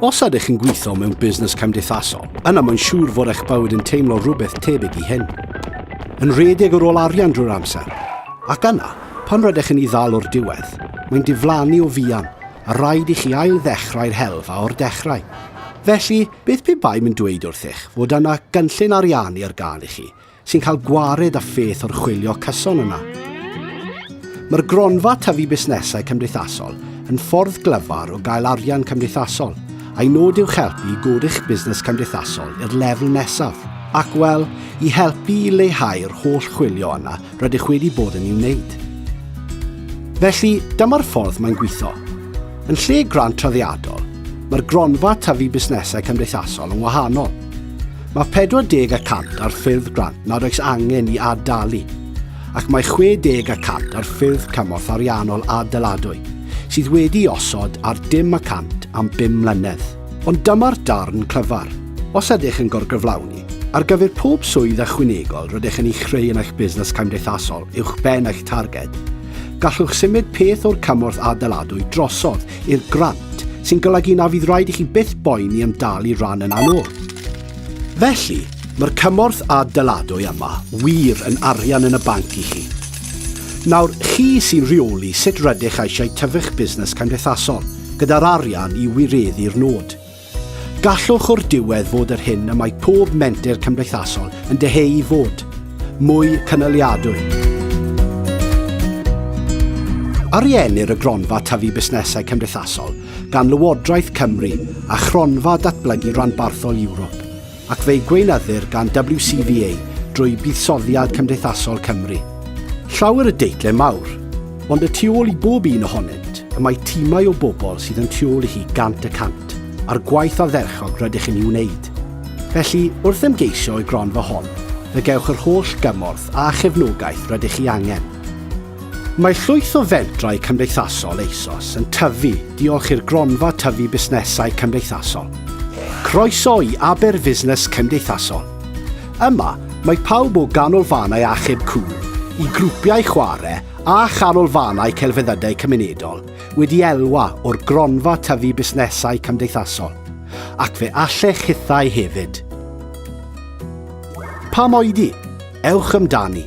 Os ydych yn gweithio mewn busnes cymdeithasol, yna mae'n siŵr fod eich bywyd yn teimlo rhywbeth tebyg i hyn. Yn rhedeg ar ôl arian drwy'r amser. Ac yna, pan rydych yn ei ddal o'r diwedd, mae'n diflannu o fuan, a rhaid i chi ail-ddechrau'r helfa o'r dechrau. Felly, beth pe baem yn dweud wrthych fod yna gynllun ariannu ar gael i chi, sy'n cael gwared â pheth o'r chwilio cyson yna. Mae'r gronfa tyfu busnesau cymdeithasol yn ffordd glyfar o gael arian cymdeithasol, a'i nod yw'ch helpu i godi'ch busnes cymdeithasol i'r lefel nesaf, ac, wel, i helpu i leihau'r holl chwilio yna rydych wedi bod yn ei wneud. Felly, dyma'r ffordd mae'n gweithio. Yn lle grant traddodiadol, mae'r gronfa tyfu busnesau cymdeithasol yn wahanol. Mae 40 y cant ar ffurf grant nad oes angen i ad-dalu, ac mae 60 y cant ar ffurf cymorth ariannol ad-daladwy, sydd wedi'i osod ar dim y cant am bum mlynedd. Ond dyma'r darn clyfar. Os ydych yn gorgyflawni, ar gyfer pob swydd ychwanegol rydych yn ei chreu yn eich busnes cymdeithasol uwchben eich targed, gallwch symud peth o'r cymorth ad-daladwy drosodd i'r grant, sy'n golygu na fydd rhaid i chi byth boeni am dalu rhan yna'n ôl. Felly, mae'r cymorth ad-daladwy yma wir yn arian yn y banc i chi. Nawr, chi sy'n rheoli sut rydych eisiau tyfu'ch busnes cymdeithasol, gyda'r arian i wireddu'r nod. Gallwch o'r diwedd fod yr hyn y mae pob menter cymdeithasol yn dyheu i fod, mwy cynaliadwy. Ariennir y Gronfa Tyfu Busnesau Cymdeithasol gan Lywodraeth Cymru a Chronfa Datblygu Ranbarthol Ewrop, ac fe'i gweinyddir gan WCVA drwy Buddsoddiad Cymdeithasol Cymru. Llawer y deitle mawr, ond y tu ôl i bob un ohonynt y mae timau o bobl sydd yn tu ôl i chi 100%, a'r gwaith ardderchog rydych yn ei wneud. Felly, wrth ymgeisio i'r gronfa hon, fe gewch yr holl gymorth a chefnogaeth rydych chi angen. Mae llwyth o fentrau cymdeithasol eisoes yn tyfu diolch i'r Gronfa Tyfu Busnesau Cymdeithasol. Croeso i Aber Fusnes Cymdeithasol. Yma, mae pawb o ganolfannau achub cŵn, i grwpiau chwarae a chanolfannau celfyddydau cymunedol wedi elwa o'r Gronfa Tyfu Busnesau Cymdeithasol, ac fe allech chithau hefyd. Pam oedi? Ewch amdani!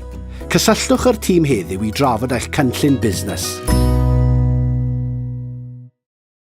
Cysylltwch â'r tîm heddiw i drafod eich cynllun busnes.